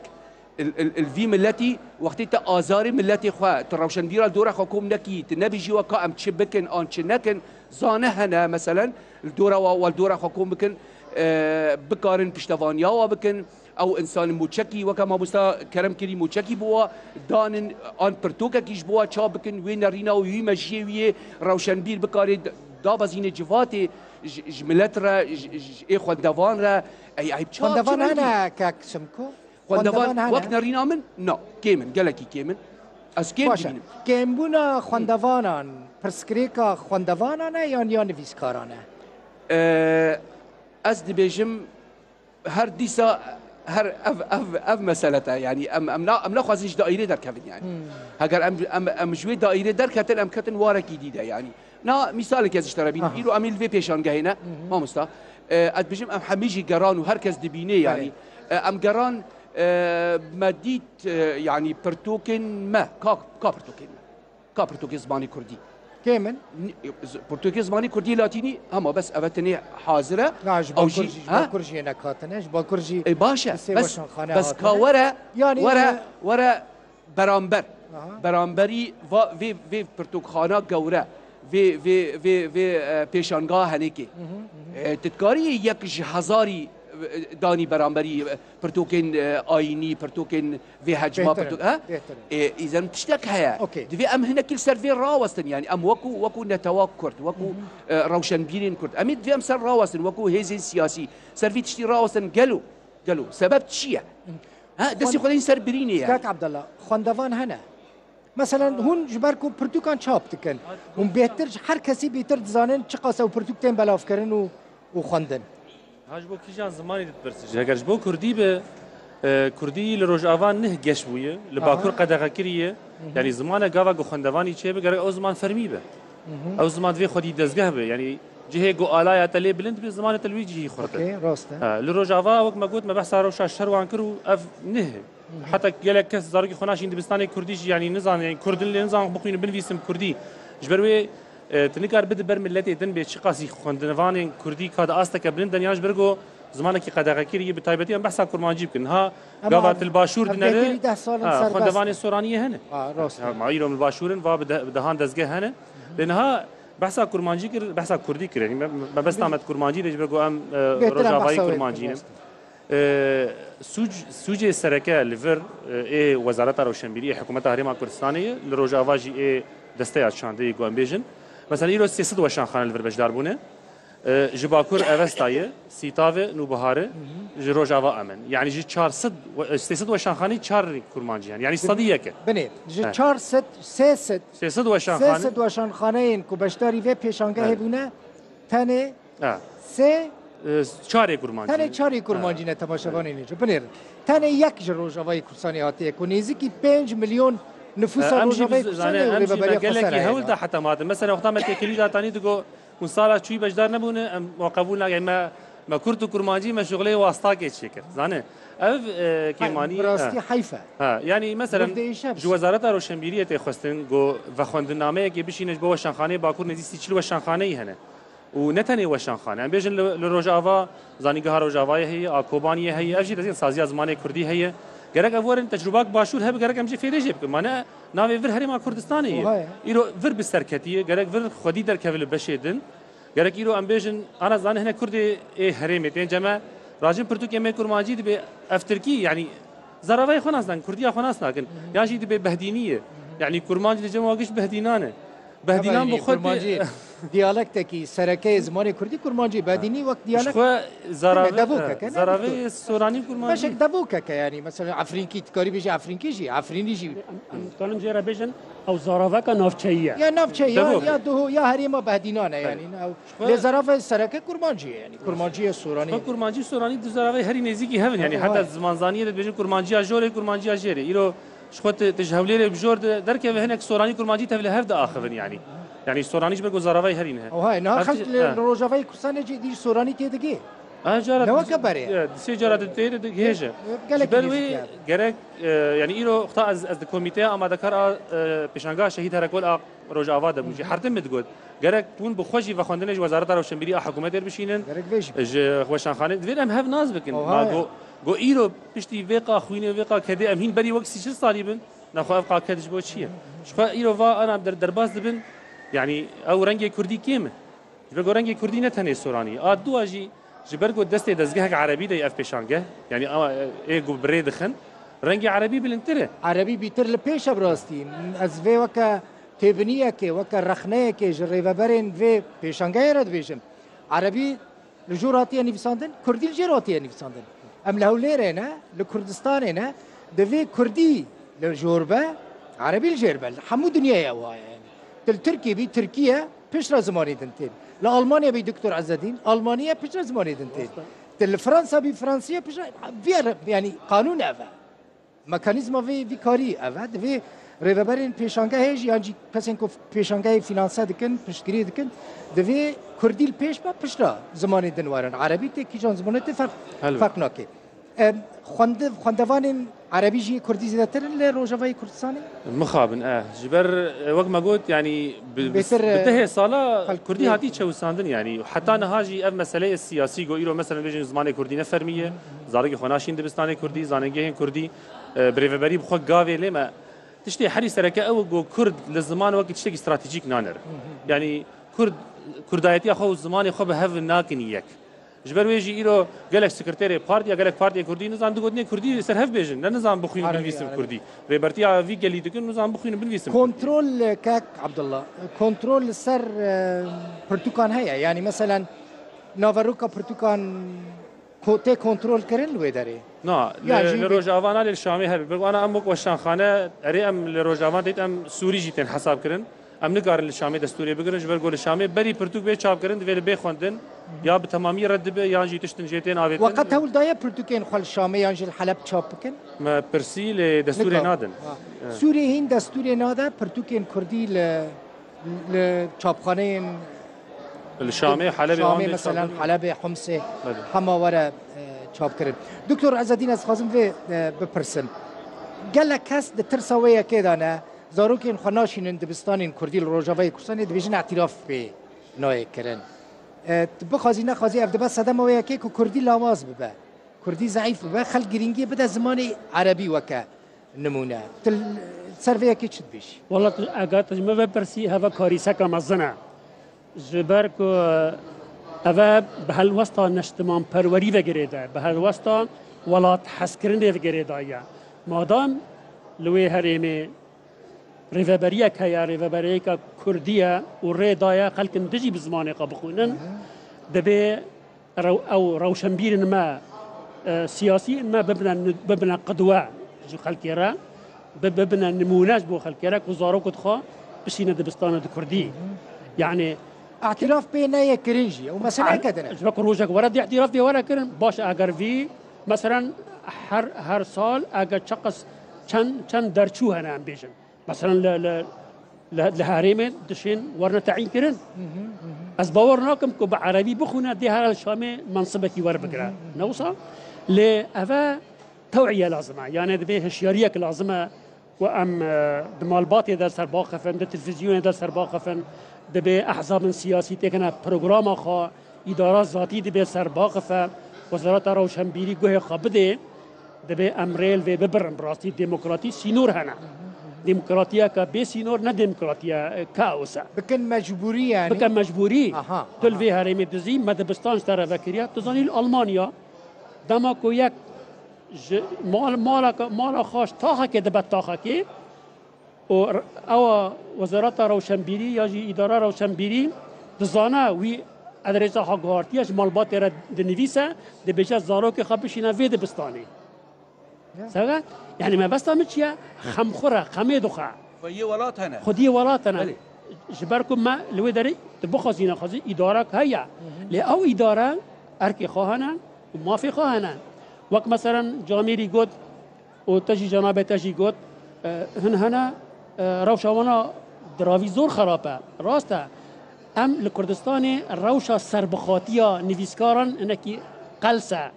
il, il, il vî miletî, wextê te azarê miletê xwe, tu rewşenbîra li dora xwe kom nekî, tu nebêjî weka em çi bikin an çi nekin, zane hene, meselen, li dora wa, wa li dora xwe kom bikin, e, bikarin piştevaniya wa bikin, ew însanên moçekî, weke mamosta Kerem kirî moçekî bo wa danin, an pirtûkekî ji bo wa çap bikin, wê nerîna û wî mejiyê wî yê rewşenbîr bikarê d-, dabezîne civatê ji, ji milet re, ji, ji ê xwendevan re, ey, eyb çap Xwendevan çi hene, kek Simko? Xwendevan Xwendevan hene? Wek nerîna min, na, kêm in, gelekî kêm in. Ez kêm Baş e. dibînim. Kêmbûna xwendevanan, pirsgirêka xwendevanan e yan ya nivîskaran e? E, ez dibêjim, her dîsa, her ev, ev, ev mesele te, yanî em, em na-, em naxwazin ji daîrê derkevin, yanî. Heger em, em, em ji wê daîrê derketin, em ketin warekî dî de, yanî. Na, mîsalek ez ji te re bînim. Aha. Îro em ê li vê pêşangehê ne, mamosta. E, ez dibêjim, em hemî jî geran û her kes dibînê, yanî. Belê. E, em geran, e, me dît, e, yanî pirtûkên me, ka, ka pirtûkên me. Ka pirtûkê zimanê kurdî. Kêm in? Ni-, z-, pirtûkê zimanê kurdî latînî, hema bes eve tenê hazir e. Na, ji Ew Bakur jî, jî, ji ha? Bakur jî yê nekatine, ji Bakur jî E, baş e. bi sê Bes, weşanxane bes hatine. ka were, Yanî, were, e, were beramber. Aha. Beramberî va-, vê, vê pirtûkxana gewre, vê, vê, vê, vê, e, pêşangeha henêkê. E, tu dikarî yek ji hezarî, e, danî beramberî, e, pirtûkên, e, ayînî, pirtûkên vê hecma Bêhtir e, pirtûk, ha? bêhtir e. E, îzen tiştek heye. Okey. Divê em hinekî li ser vê rawestin, yanî em wekû, wekû netewa Kurd, wekû, e, rewşenbîrên Kurd. Em ê divê em ser rawestin, wekû hêzên siyasî. Ser vî tiştî rawestin gelo, gelo. Sebeb çi ye? Ha? Destê Xwend-, xwe dayîn ser birînê ye. Kak Abdullah, xwendevan hene. Meselen, hûn ji ber ku pirtûkan çap dikin, hûn bêhtir ji her kesî bêtir dizanin çiqas ew pirtûk tên belavkirin û, û xwendin. Ha, ji bo kîjan zimanî dipirsin? Heger ji bo kurdî be, e, kurdî li Rojava nih geş bûye, li Aha. Bakur qedexe kiriye. Hı hı. Yanî zimanek gava ku xwendevanî çêbe, gerek ew ziman fermî be. Hı hı. Ew ziman divê xwedî dezgeh be. Yanî cihê ku alaya te lê bilind be, zimanê te li wî cihî xurt e. Okey, rast e. Ha, li Rojava, wek me got, me behsa rewşa şer wan kir û ev nih e. Heta gelek kes zarokê xwe naşîn dibistanê kurdî jî, yanî nizanin, yanî kurdin lê nizanin bixwînin binivîsin kurdî. Ji ber wê, e, tu nikar bide ber miletê din bê çiqasî xwendivanên kurdî ka di asteke bilind de yan ji ber ku zimanekî qedexekirî ye, bi taybetî em behsa kurmancî bikin. Ha, Em gava av-, til başûr ev dinere, bêtirî deh sal in ha, ser xwendevanê dest in. Soraniyê hene. Ha, rast e. Ha, ma îro min başûr in, va bi de-, bi dehan dezgeh hene. Lê niha behsa kurmancî kir, behsa kurdî kir. Yanî me, me besta me kurmancî de ji ber ku em, e, Bêtir em rojavayî behsa wê kurmancî bikin, ne. rast e. E, sûc-, sûcê sereke li vir, e, ê Wezareta Rewşenbîriyê, Hikûmeta Herêma Kurdistanê ye, li Rojava jî ê desteya çandeyê ku em bêjin. Mesela îro sê sed weşanxane li vir beşdar bûne. E, ji Bakur Evesta ye, Sîtav e, Nûbihar e, ji Rojava em in. Yanî ji çar sed we-, sê sed weşanxaneyî çar kurmancî hene. Yanî sedî yek e. Binê, ji He. çar sed, sê sed, Sê sed weşanxane. sê sed weşanxaneyên ku beşdarî vê pêşangehê Belê. bûne, tenê Ha. sê E, çarê kurmancî. Tenê çarê kurmancî ne temaşevanê nêço. Binêrin. Tenê yek ji Rojavayê Kurdistanê hatiye ku nêzîkî pênc milyon nifûsa E, em jî Rojavayê biz-, Kurdistanê zane, û em jî rêveberiya me xwe gelekî seraya hewl de heta mate. Mesela wexta me têkilî da tanî digo hûn sala çûyî beşdar nebûne, em waqebûl nakin. Me, me kurd û kurmancî me şuxulê wastakê çêkir. Zane, ev, e, Hay, kêmanî, bi rastî ha. heyf e. Ha, yanî mesela Gundê Îşev. ji Wezareta Roşenbîriyê tê xwestin ku vexwendinameyekê bişîne ji bo weşanxaneyê Bakur nêzî sî çil weşanxaneyî hene. Û ne tenê weşanxane. Em bêjin li, li Rojava, Zanîngeha Rojavayê heye, a Kobaniyê heye, ev jî dezgehên saziya zimanê kurdî heye. Gerek ev werin tecrûbak başûr hebe, gerek em jî fêrê jê bikin. Ma ne navê vir Herêma Kurdistanê ye. Wiha ye. Îro vir bi ser ketiye, gerek vir xwedî derkeve li beşê din. Gerek îro em bêjin, ana zanî hinek kurdê ê herêmê tên cem e, rajin pirtûkê me kurmancî dibe ev tirkî, yanî zaravayê xwe nas nakin, kurdiya xwe nas nakin. Yan jî dibe behdînî ye. Yanî kurmanc li cem wa giş behdînan e. Behdînan bi Yanî xwe kurmancî, diyalektekî sereke yê zimanê kurdî kurmancî. Behdînî wek diyalekt xwe zaravê, devokek e, ne zaravê doktor? soranî kurmancî. Beşek devokek e, yanî mesela Efrînkî, dikarî bêjî Efrînkî jî, Efrînî jî. Em, em dikarin jê re bêjin, ew zaraveka navçeyî ye. Ya navçe ya, Devok. Ya doho ya herêma Behdînan e, yanî. Ew, Xwe- lê zarava sereke kurmancî ye, yanî kurmancî ye, soranî. Xwe kurmancî soranî du zaravê herî nêzîkî hev in, yanî Ewa. Heta zimanzaniyê de dibêjin kurmancîya jorê, kurmancîya jêrê. Îro ji xwe tu, tu ji Hewlêrê bi jor de derkeve hinek soranî kurmancî tev li hev diaxivin, yanî. Yanî soranî ji ber ku zaravayê herî ne. Oha, niha Her xelk ti- li he. Rojavayê Kurdistanê jî dî soranî tê digê. Ha, cara Ne tu- weke berê. e, di sê cara tu tê de gihêje. Gelek Ji ber nêzîk wê ye. gerek, e, yanî îro xta ez, ez di komîteya amadekar a, e, pêşangeha Şehîd Herekol a Rojava de bûm jî. Her tim min digot. Gerek hûn bi xwe jî vexwendinê ji Wezareta Rewşenbîrî a hikûmetê re bişînin. Gerek vê jî. Ji weşanxanê divê em hev nas bikin. Oha Ma ya. go, go îro piştî vê qa xwînê, vê qa kedê em hîn berî wek sî çil salî bin. Naxwe ev qa ked ji bo çi ye? Ji xwe îro va ana der, derbas dibin. Yanî ew rengê kurdî kêm e. Ji ber ku rengê kurdî ne tenê soranî. A dua jî ji ber ku destê dezgehek erebî de ye ev pêşangeh. Yanî a, ê ku bi rê dixin. Rengê erebî bilindtir e. Erebî bîtir li pêş e bi rastî. Ez vê weke têbiniyekê, weke rexneyekê ji rêveberên vê pêşangehê re dibêjim. Erebî li jor hatiye nivîsandin, kurdî li jêr hatiye nivîsandin. Em li Hewlêrê ne, li Kurdistanê ne, divê kurdî li jor be, erebî li jêr be. Li hemû dinyayê ew heye. Tu li Tirkiyê bî, tirkî ye, piştre zimanê din tên. Li Almanya bî, Doktor Ezedîn, almanî ye, piştre zimanê din tên. Tu li Fransa bî, fransî ye, piştre, vî re, yanî qanûn ev e. Mekanîzma vê, vî karî ev e. Divê rêveberên pêşangehê jî yan jî kesên ku pêşangehê fînanse dikin, piştgirî dikin, divê kurdî li pêş be, piştre zimanê din werin. Erebî tê, kîjan zimanê tê ferq, Helbet. Ferq nake. Em, xwende-, xwendevanên erebî jî yê kurdî zêdetir in li Rojavayê Kurdistanê? Mixabin, e. Ji ber, e, wek me got, yanî bi, bi, Bêtir, bi e, dehê sala xelk kurdî yê- hatî çewisandin, yanî heta niha jî ev meseleyê siyasî, go îro mesela bêjin zimanê kurdî ne fermî ye, zarokê xwe naşîn dibistanê kurdî, zanîngehên kurdî, e, bi rêveberî bi xwe gavê lê me. Tiştê herî sereke ew go kurd li ziman wekî tiştekî stratejîk nanerin. Yanî kurd, kurdayetiya xwe û zimanê xwe bi hev nakin yek. Ji ber wê jî îro gelek sekreterê partiya, gelek partiyê kurdî nizan du gotinê kurdî ser hev bêjin. Ne nizan bixwînin Erebî, binivîsin erebî. kurdî. Rêbertiya vî gelî dikin nizan bixwînin binivîsin kurdî. Kontrol, kek Abdullah, kontrol li ser, e, pirtûkan heye. Yanî meselen naveroka pirtûkan ko-, tê kontrol kirin li wê derê? Na, li, Ya jî li bi- Rojavana lê li Şamê hebe. Ber ana em wek weşanxane, erê em li Rojavan têt em Sûrî jî tên hesab kirin. Em nikarin li Şamê destûrê bigirin, ji ber ku li Şamê berî pirtûk bê çapkirin, divê li bê xwendin, ya bi temamî red dibe, yan jî tiştin jê tên avêtin. We qet hewl daye pirtûkên xwe li Şamê yan jî li Heleb çap bikin? Me pirsî, lê destûrê Nika. Nadin. Ha. Sûriyê hîn destûrê nade pirtûkên kurdî li, li çapxaneyên Li Şamê, Helebê, wan Şamê, dê meselen çapkirin. Helebê, Himsê, Belê. hema were, e, çapkirin. Doktor Ezedîn, ez dixwazim vê, e, bipirsim. Gelek kes di tirsa wê yekê de ne, zarokên xwe naşînin dibistanên kurdî li Rojavayê Kurdistanê, dibêjin îtiraf pê nayê kirin. E, tu bixwazî nexwazî ev dibe sedema wê yekê ku kurdî lawaz bibe. Kurdî zeîf bibe, xelk girîngiyê bide zimanê erebî weke nimûne. Tu li ser vê yekê çi dibêjî? Wela tu, eger tu ji min vepirsî, heve karîseka mezin e. Ji ber ku ev e bi helwesta neştimanperwerî ve girêde, bi helwesta welat hezkirinê ve girêdaye. Madam li wê herêmê rêveberiyek heye, rêveberiyeke kurdî ye û rê daye xelkin dijî bi zimanê xwe bixwînin, dibê rew-, ew rewşenbîrên me, e, siyasiyên me bibine, bibine qidwe ji xelkê re, bi-, bibine nimûne ji bo xelkê re ku zarokên xwe bişîne dibistana di kurdî. Yanî Îtiraf pê neyê kirin jî, ew meseleyeke din e. Ji ber ku rojek were dê îtiraf pê were kirin, baş e, eger vî, meselen, her, her sal eger çeqas çend, çend derçû hene em bêjin. Meselen li, li, li, li herêmê dişên werine teyîn kirin. Ez bawer nakim ku bi erebî bixwîne dê here li Şamê mensibekî werbigire. Ne wisa? Lê ev e tew'iye lazim e. Yanî divê hişyariyek lazim e ku em, e, di malbatê de ser baxifin, di televîzyonê de ser baxifin. Divê ehzabên siyasî têkine programa xwe, îdara zatî divê ser baxife, Wezareta Rewşenbîrî guhê xwe bidê. Dibê em rê li vê bibirin. Bi rastî demokratî sînor hene. Demokratiyeke bê sînor ne demokratiye, e, kaos e. Bikin mecbûrî yanî. Bikin mecbûrî. Aha, tu li aha. Vê herêmê dizî me dibistan ji te re vekiriye. Tu zanî li Almanya dema ku yek ji mal, maleke, mala xwe ji taxekê dibe taxekê, û r-, ewa wezareta rewşenbîrî ya jî îdara rewşenbîrî dizane wî edrêsa xwe guhartiye, ji malbatê re dinivîse, dibêje zarokê xwe bişîne vê dibistanê. Ya. Seve? Yani mebesta min çi ye? Xem xwe re, xemê dixwe. Xwediyê welat hene. Xwediyê welat hene. Belê. Ji ber ku me li wê derê tu bixwazî nexwazî îdarek heye. Hı hı. Lê ew îdare erkê xwe hene û mafê xwe hene. Wek meselen Camêrî got, û te jî cenabê te jî got, e, hin hene, e, rewşa wana diravî zor xerab e. Rast e. Em li Kurdistanê rewşa serbixwatiya nivîskaran hinekî qels e.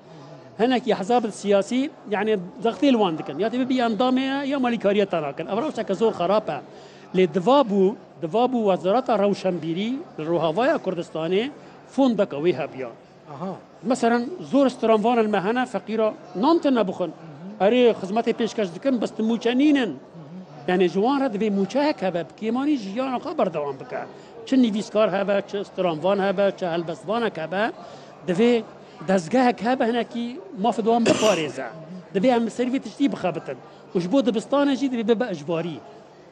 Hinekî hezabên siyasî, yani zextê li wan dikin. Ya tê bibî endamê ye, ya malîkariya te nakin. Ev rewşeke zor xerab e. Lê diva bû, diva bû Wezareta Rewşenbîrî li Rojavaya Kurdistanê fondeke wê hebiya. Aha. Meselen, zor stranvanên me hene, feqîra nan tune bixwin. Erê, xizmetê pêşkeş dikin, bes ti mûçe nînin. Yani ji wan re divê mûçeyek hebe, bi kêmanî jiyana xwe berdewam bike. Çi nivîskar hebe, çi stranvan hebe, çi helbestvanek hebe, divê dezgehek hebe, hinekî mafê wan biparêze. Divê em li ser vê tiştî bixebitin. Û ji bo dibistanê jî divê bibe ijbarî.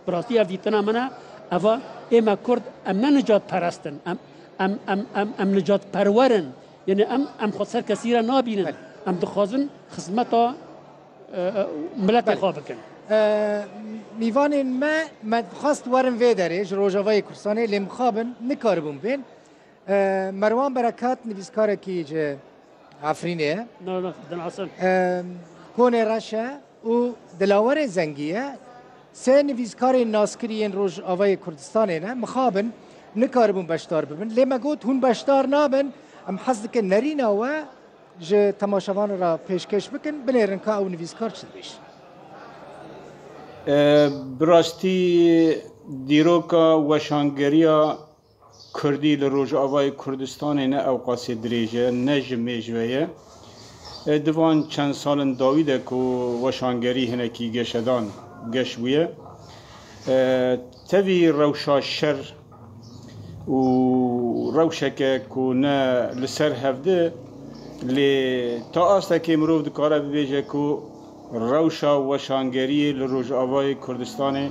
Bi rastî ev dîtina min e. Eva ê me Kurd, em ne nicadperest in. Em, em, em, em, em nicadperwer in. Yani em, em xwe ser kesî re nabînin. Belê. Em dixwazin xizmeta, e, e, miletê Belê. xwe bikin. E, mîvanên me, me dixwest werin vê derê ji Rojavayê Kurdistanê, lê mixabin nikaribûn bên. E, Merwan Berekat nivîskarekî ji Efrînê ye. Na, na, dinasin. E, Konê Reş e û Dilawerê Zengî ye. Sê nivîskarên naskirî yên Rojavayê Kurdistanê ne. Mixabin nikaribûn beşdar bibin. Lê me got hûn beşdar nabin. Em hez dikin nerîna we ji temaşevan re pêşkêş bikin. Binêrin ka ew nivîskar çi dibêjin. E, bi rastî dîroka weşangeriya Kurdî li Rojavayê Kurdistanê ne ewqasê dirêj e, ne ji mêj ve ye. E, di van çend salên dawî de ku weşangerî hinekî geşedan geş bûye. E, tevî rewşa şer û rewşeke ku ne li ser hevdi, lê ta astekê mirov dikare bibêje ku rewşa weşangeriyê li Rojavayê Kurdistanê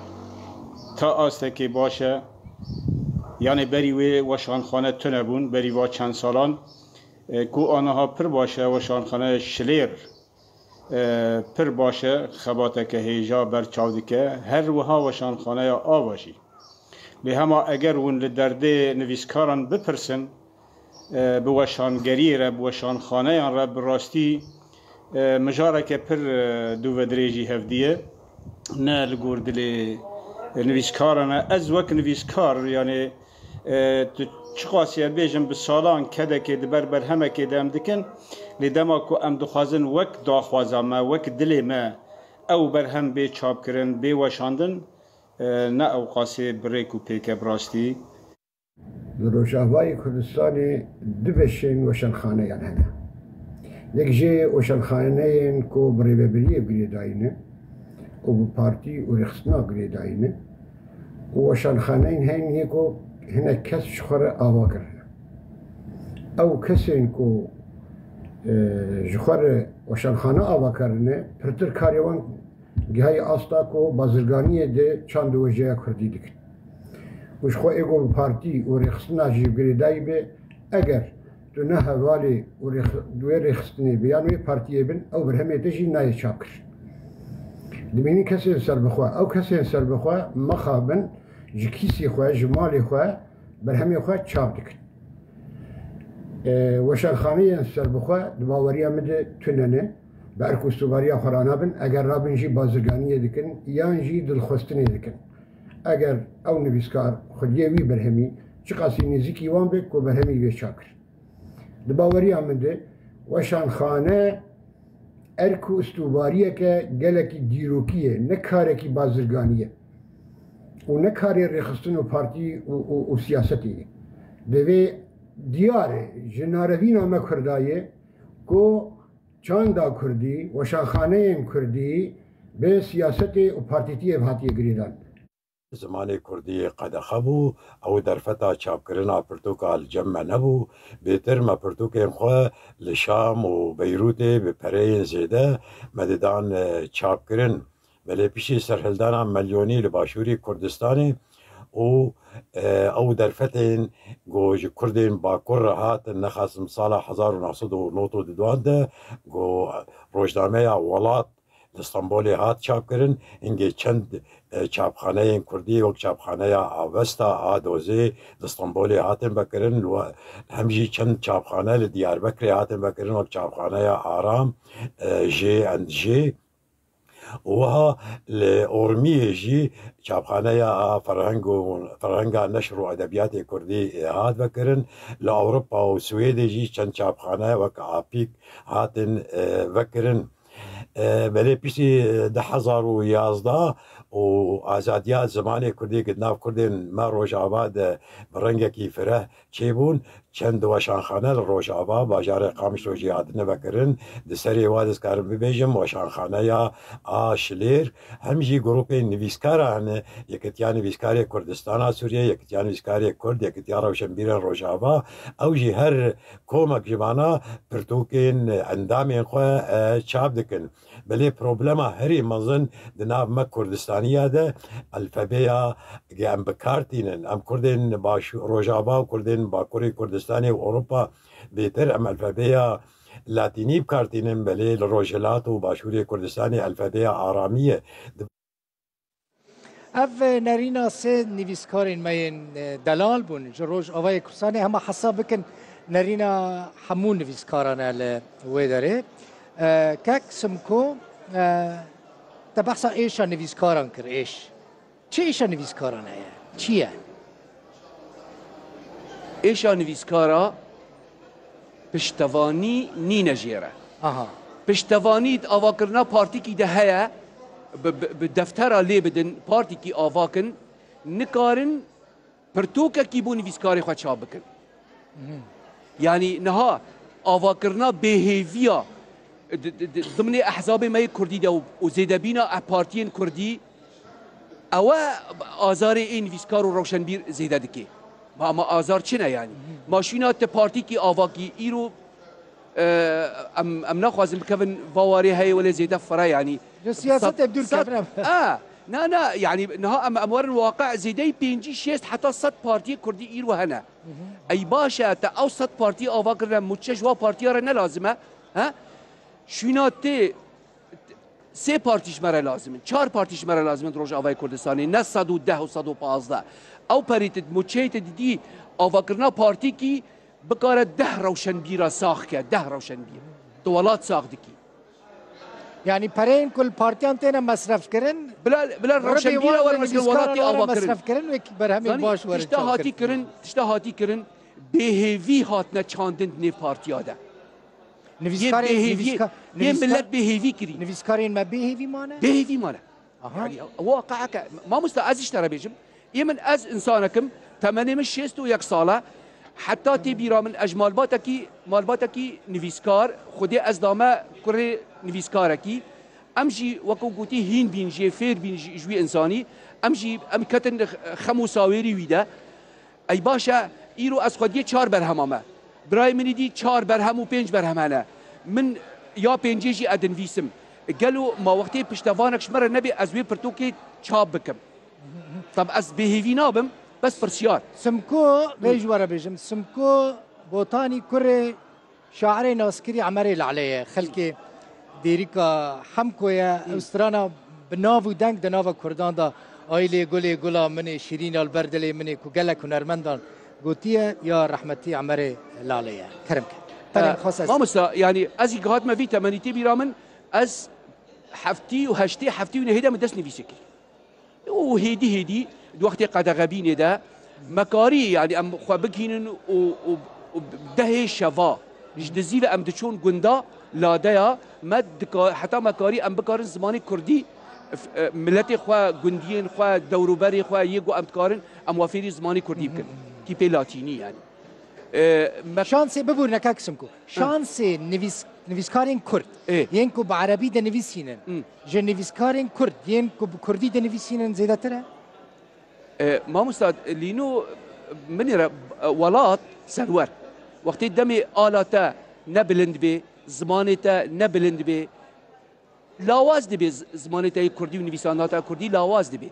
ta astekê baş e. Yanê berî wê weşanxane tune bûn, berî va çend salan, e, ku aniha pir baş e, weşanxane Şilêr, e, pir baş e, xebateke hêja ber çav dike, her wiha weşanxaneya ava jî. Lê hema eger hûn li derdê nivîskaran bipirsin, e, bi weşangeriyê re, bi weşanxaneyan re bi rastî, e, mijareke pir, e, dûvedirêjî hevdî ye. Ne li gor dilê nivîskaran e. Ez wek nivîskar, yanî, e, tu çiqasî ez bêjim, bi salan kedekê di ber berhemekê de em dikin. Lê dema ku em dixwazin wek daxwaza me, wek dilê me ew berhem bê çapkirin, bê weşandin, e, ne ewqasê bi rêk û pêk e bi rastî. Li Rojavayê Kurdistanê du beşên weşanxaneyan hene. Yek jê weşanxaneyên ku bi rêvebiriyê girêdayî ne û bi partî û rêxistina girêdayî ne û weşanxaneyên heyî ku hinek kes ji xwe re ava kirine. Ew kesên ku, e, ji xwe re weşanxane ava kirine, pirtir karê wan gihaye asta ku bazirganiyê de çand û wêjeya kurdî dikin. Û ji xwe ê ku bi partî û rêxistina jî girêdayî be, eger tu ne hevalê û rêx-, wê rêxistinê be yan wê partiyê bin, ew berhemê te jî nayê çapkirin. Dimînî kesên serbixwe. Ew kesên serbixwe mixabin ji kîsê xwe, ji malê xwe berhemê xwe çap dikin. E, weşanxaneyên serbixwe di baweriya min de tune ne. Bi erk û stûbariya xwe ranabin, eger rabin jî bazirganiyê dikin, yan jî dilxwestinê dikin. Eger ew nivîskar xwediyê wî berhemî, çiqasî nêzîkî wan be ku berhemî wê çap kir. Di baweriya min de, weşanxane erk û stûbariyeke gelekî dîrokî ye, ne karekî bazirganî ye. Û ne karê rêxistin û partî û, û, û siyasetê ye. Divê diyar e, ji narevîna me Kurda ye ku çanda Kurdî, weşanxaneyên Kurdî bi siyasetê û partîtiyê ve hatiye girêdan. Zimanê kurdî qedexe bû, ew derfeta çapkirina pirtûka li cem me nebû. Bêtir me pirtûkên xwe li Şam û Beyrûtê bi pereyên zêde me didan, e, çapkirin. Belê piştî serhildana Melyonî li başûrê Kurdistanê û, e, ew derfetên ku ji Kurdên Bakur re hatin, nexasim sala hezar û neh sed û nod û duduan de ku rojnameya Welat li Stenbolê hat çapkirin, hingê çend, e, çapxaneyên Kurdî wek çapxaneya Avesta, Adozê li Stenbolê hatin vekirin, li we-, hem jî çend çapxane li Diyarbekirê hatin vekirin wek çapxaneya Aram, e, J and J. Û wiha li Ormiyê jî çapxaneya a ferheng û ferhenga neşr û edebiyatê kurdî, e, hat vekirin. Li Ewropa û Swêdê jî çend çapxane wek Apîk hatin, e, vekirin. E, belê piştî du hezar û yazdeh û azadiya zimanê kurdî ku di nav kurdên me Rojava de bi rengekî fireh çêbûn, çend weşanxane li Rojava, bajarê Qamişlo jî hatine vekirin. Di serê wa de dikarim bibêjim, weşanxaneya a Şilêr, hem jî grûpên nivîskara hene, Yekitiya Nivîskarê Kurdistana Sûriyê, Yekitiya Nivîskarê Kurd, Yekitiya Rewşenbîrên Rojava, ew jî her komek ji vana pirtûkên endamên xwe, e, çap dikin. Belê problema herî mezin di nav me Kurdistaniya de elfebeya ge em bi kar tînin. Em Kurdên baş, Rojava û Kurdên Bakurê Kurdistanê û Ewropa bêtir em elfebeya Latînî bi kar tînin. Belê li Rojhilat û Başûrê Kurdistanê elfebeya Aramî ye. Di Ev nerîna sê nivîskarên me yên, e, delal bûn ji Rojavayê Kurdistanê. Hema hesab bikin nerîna hemû nivîskaran e li wê derê. E, kek Simko, e, te behsa êşa nivîskaran kir, êş. Çi êşa nivîskaran heye? Çi ye? Êşa nivîskara piştevanî nîne jê re. Aha. Piştevanî di avakirina partîkî de heye, bi, bi, bi deftera lê bidin, partîkî ava kin, nikarin pirtûkekî bo nivîskarê xwe çap bikin. Mhm. Yanî niha avakirina bêhêviya di, di, di, dimnê ehzabê me yê kurdî de û, û zêdebîna partiyên kurdî, ew e azarê ê nivîskar û rewşenbîr zêde dike. Ma, ma azar çi ne yanî? Ma şûna te partîkî avakî îro, e, em, em naxwazin bikevin va warê heye welê zêde fire yanî. Ji siyasetê bi dûr kevin em. A, na, na, yanî niha em, em werin waqe zêdeyî pêncî, şêst heta sed partiyê kurdî îro hene. Ey baş e, te ew sed partiyê ava kirine, mûçe ji wa partiya re ne lazim e? He? Şûna tê sê partî ji me re lazim in, çar partî ji me re lazim in di Rojavayê Kurdistanê, ne sed û deh û sed û pazdeh. Ew perê te, mûçeyê te didî avakirina partîkî bikare deh rewşenbîra sax ke, deh rewşenbîr. Tu welat sax dikî. Yanî pereyên ku li partiyan têne mesref kirin, bila, bila rewşenbîra were mesref kirin, welatê ava kirin. Mesref kirin, wek berhemê baş were. Tişta hatî kirin, tişta hatî kirin, bêhêvî hatine çandin di nêv partiya de. Nivîskarên, yê bêhêvî, nivîska-, yê nivîska-, millet bêhêvî kirî. Nivîskarên me bêhêvî mane? Bêhêvî mane. Aha. Yanî, waqeeke, mamosta, ez ji te re bêjim, ê min, ez insanek im, temenê min şêst û yek sal e, heta tê bîra min, ez ji malbatekî, malbatekî nivîskar, Xwedê ez dame kurê nivîskarekî, em jî wekû gotî hîn bîn jê, fêr bîn ji, ji wî insanî, em jî, em ketin xem û sawêrî wî de. Ey baş e, îro ez xwediyê çar berhema me. Birayê min îdî çar berhem û pênc berhem hene. Min ya pêncê jî ez dinivîsim. Gelo ma wextê piştevanek ji me re nebê ez wê pirtûkê çap bikim? Tab ez bêhêvî nabim, bes pirsyar. Simko, vê ji we re bêjim, Simko Botanî kurê şairê naskirî Emerê Lalê ye. Xelkê Dêrika Hemko ye. Ew strana bi nav û deng di nava Kurdan de, Aylê gulê gula min ê, şîrîna li ber dilê min ê, ku gelek hunermendan gotiye, ya rehmetî Emerê Lalê ye. Kerem ke. Tenê xwest ez. Mamosta, yanî ez jî hatime vî temenî tê bîra min, ez heftî û heştê, heftî û nehê de min dest nivîsê kir. Û hêdî hêdî di wextê qedexebînê de me karî, yanî em xwe bigihînin û, û, û dehê şeva ji dizî ve em diçûn gunda ladeya me dika-, heta me karî em bikarin zimanê kurdî, f-, e, miletê xwe, gundiyên xwe, dewrûberê xwe yê ku em dikarin em we fêrî zimanê kurdî bikin. Tîpê latînî yanî. E, me Şansê, bibûrine kek Simko. Şansê nivîs-, nivîskarên kurd, Ê. yên ku bi erebî dinivîsînin, Hı. ji nivîskarên kurd yên ku bi kurdî dinivîsînin zêdetir e? E, mamosta Lîno, min re, e, welat serwer. Wextê demê ala te ne bilind bê, zimanê te ne bilind bê, Lawaz dibe z-, zimanê te yê kurdî û nivîsandina te kurdî lawaz dibe.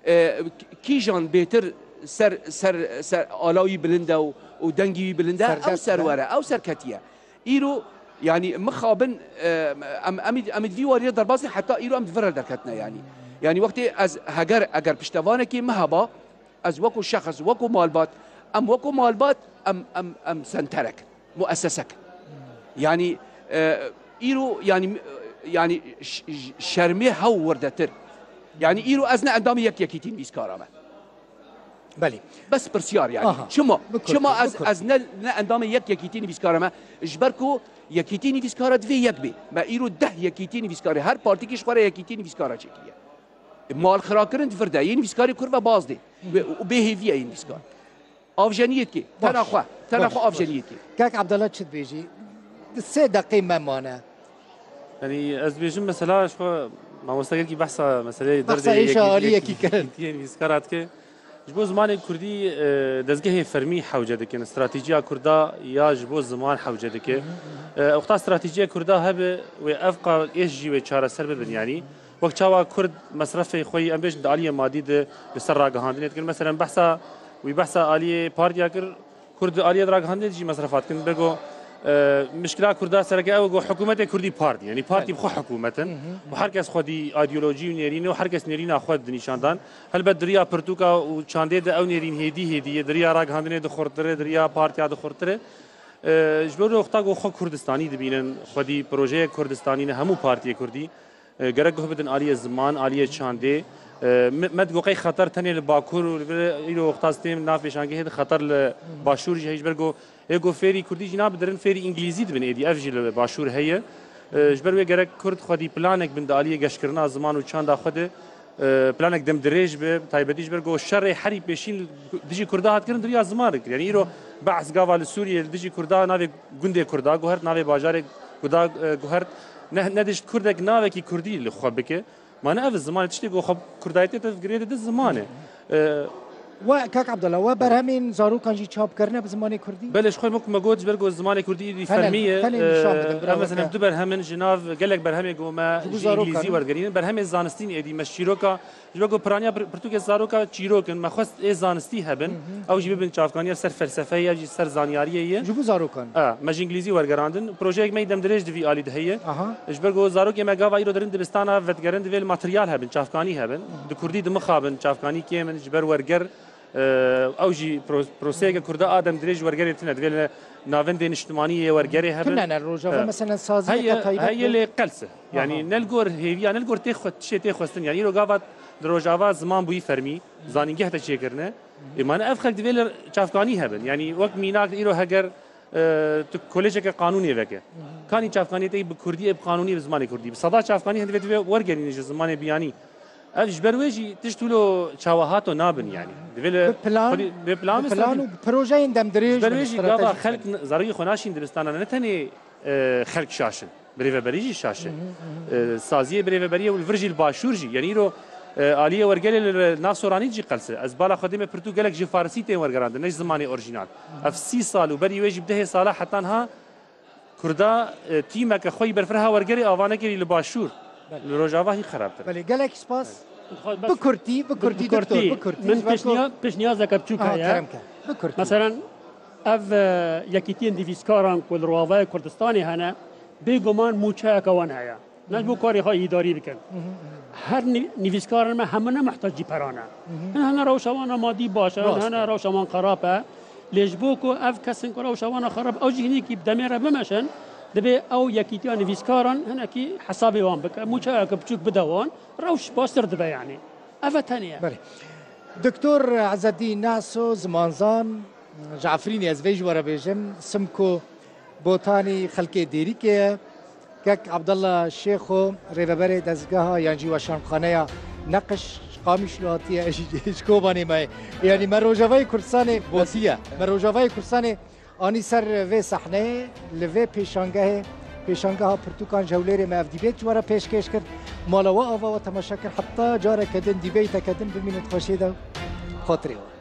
E, k-, kîjan bêtir ser, ser, ser ala wî bilind e û, û dengê wî bilind e, ew serwer e, ew serketî ye. Îro, yanî mixabin, e, em, em, em ê di vî warî de derbas ne, heta îro em di vir re derketine yanî. Yanî wextê ez heger, eger piştevanekê min heba, ez wekû şexs, wekû malbat, em wekû malbat, em, em, em senterek, muessesek. Yanî, e, îro, yanî, e, yanî ş-, ş-, şermê hew wirdetir. Yanî îro ez ne endamê yek yekîtî nivîskara me. Belê. Bes pirsiyar yanî. Aha. Çima? Bi kurtî, Çima bi ez, kurtî. ez ne, ne endamê yek yekîtî nivîskara me? Ji ber ku yekîtî nivîskara divê yek bê. Me îro deh yekîtî nivîskarê. Her partîkî ji xwe re yekîtî nivîskara çêkiriye. E, malxirakirin di vir de. Yê nivîskarê kurd ve baz dê. Ve, û bêhêvî ye yê nivîskar. Avjeniyê dike. Tena Baş, xwe. Tena baş, xwe baş. avjeniyê dike. Kak Abdullah çi dibêjî? Di sê deqê me mane. Yanî ez dibêjim mesela ji xwe mamoste gelkî behsa meseleyê Behsa derdê êşa yekî-, aliyekî yekî-, kirin. yekî nivîskara dike. Ji bo zimanê kurdî, e, dezgehê fermî hewce dikin. Stratejiya kurda ya ji bo ziman hewce dike. E, wexta stratejiya kurda hebe wê ev qal êş jî wê çareser bibin yanî. Wek çawa kurd mesrefê xwe yî, em bêjin di aliyê madî de li ser ragihandinê dikin. Meselen behsa, wî behsa aliyê partiya kir, kurd di aliyê ragihandinê de jî mesrefa dikin. Bego, e, mişkila kurda sereke ew e ku hikûmetê kurdî partî, yanî partî bi xwe hikûmet in. Û her kes xwedî îdeolojî û nêrîn e û her kes nêrîna xwe di nîşan dan. Helbet di riya pirtûka û çandê de ew nêrîn hêdî hêdî ye, di riya ragihandinê de xurtir e, di riya partiya de xurtir e. E, ji bo wexta ku xwe Kurdistanî dibînin, xwedî projeyek Kurdistanî ne, hemû partiyê kurdî, e, gerek guh bidin aliyê ziman, aliyê çandê. E, me, me digo qey xeter tenê li Bakur û li vir îro wexta stêm nav pêşangehê de xeter li Başûr jî heye, ji ber ku ê ku fêrî kurdî jî nabidirin, fêrî îngilîzî dibin êdî, ev jî li Başûr heye. E, ji ber wê gerek kurd xwedî planek bin di aliyê geşkirina ziman û çanda xwe de. E, planek demdirêj be, taybetî ji ber ku şerê herî pêşîn dijî Kurda hat kirin, di riya ziman re kir. Yanî îro behs gava li Sûriyê li dijî Kurda navê gundê Kurda guhert, navê bajarê Kurda, e, guhert. Ne, ne dişt Kurdek navekî Kurdî li xwe bike. Ma ne ev zimanê tiştê ku xwe Kurdayetê te girê de ziman e. E, We, Kak Abdullah, we berhemên zarokan jî çap kirine bi zimanê Kurdî? Belê, ji xwe me ku me got, ji ber ku zimanê Kurdî êdî Tenê, fermî ye. tenê nîşan bidin, E, bira ev weke. Meselem du berhem in, ji nav gelek berhemê ku me Ji bo ji zarokan. îngilîzî wergerînin. Berhemê zanistî ne êdî, me ji çîroka, ji ber ku piraniya pir-, pirtûkê zaroka çîrok in, me xwest ê zanistî hebin. Ew jî bibin çavkanî, ev ser felsefeyê ye, ev jî ser zaniyariyê ye. Ji bo zarokan. E, me ji îngilîzî wergerandin. Projeyek me yî demdirêj di vî alî de heye. Aha. Ji ber ku zarokê me gava îro derin dibistana vedigerin, divê li materyal hebin, çavkanî hebin. Di kurdî dimixabin, çavkanî kêm in, ji ber werger, e, ew jî pro-, proseyeke kurda a demdirêj wergerê tune. Divê li navendê niştimanî yê wergerê hebin. Tune ne, Rojava E, mesela saziyeke heye, taybet heye be? lê qels e. Yanî Aha. ne li gor hêviya, ne li gor tê xwe-, tiştê tê xwestin. Yanî îro gava di Rojava ziman bûyî fermî, zanîngeh de çêkirine. Ê, mane ev xelk divê li çavkanî hebin. Yanî wek mînak îro heger, e, tu kolejeke qanûnê veke. Kanî çavkaniyê te yî bi kurdî, ê bi qanûnî, bi zimanê kurdî. Bi seda çavkanî hindê divê wergerîne ji zimanê biyanî. Ev ji ber wê jî tişt wilo çawa hato nabin yanî. Divê li Bi plan, xwedî, bi plan bi bi plan stratejî. û bi projeyên demdirêj Ji ber bin, wê jî gava stratejîk xelk bin. n-, zarokê xwe naşîn dibistana ne tenê, e, xelk şaş in. Birêveberî jî şaş e. E, saziyê birêveberiyê û li vir jî li başûr jî. Yanî îro, e, aliyê wergerê li, li nav soranî jî qels e. Ez bala xwe dê me pirtûk gelek ji farisî tên wergerandin, ne ji zimanê orjînal. Ev sî sal û berî wê jî bi dehê sala heta niha Kurda, e, tîmeke xwe yî berfirha wergerê ava nekerî li başûr. Belê. Li Rojava hîn xerabtir. Belê, gelek spas. Bi kurtî, bi kurtî, Bi doktor, kurtî. bi kurtî. Min Ji ber ku pêşniya-, pêşniyazeke biçûk Aha, heye. kerem ke. Bi kurtî. Meselan, ev, e, yekîtiyên nivîskaran ku li Rojavayê Kurdistanê hene, bêguman mûçeyeke wan heye. Ne ji bo karê xwe îdarî bikin. Her nî-, nivîskarên me hemû ne muhtacî peran e. Hin hene rewşa wan a madî baş e, hin Rast e. hene rewşa wan xerab e. Lê ji bo ku ev kesin ku rewşa wan a xerab, ew jî hinekî bi demê re bimeşin, divê ew yekîtiya nivîskaran hinekî hesabê wan bike. Mûçeyeke biçûk bide wan, rewş baştir dibe yanî. Ev e tenê ye. Belê. Doktor Ezzedîn Naso, zimanzan, ji Efrînê, ez vê ji we re bêjim, Simko Botanî xelkê Dêrikê ye. Kek Abdullah Şêxo, rêveberê dezgeha yan jî weşanxaneya Neqiş, ji Qamişlo hatiye, ji, ji Kobanê me ye. Yanî me Rojavayê Kurdistanê botiye. Me Rojavayê Kurdistanê anî ser vê sehneyê, li vê pêşangehê, pêşangeha pirtûkan ji Hewlêrê me ev dîbêt ji we re pêşkêş kir. Mala we ava we temaşe kir. Heta careke din, dîbeyteke din, bimînin di xweşiyê de. Xatirê we.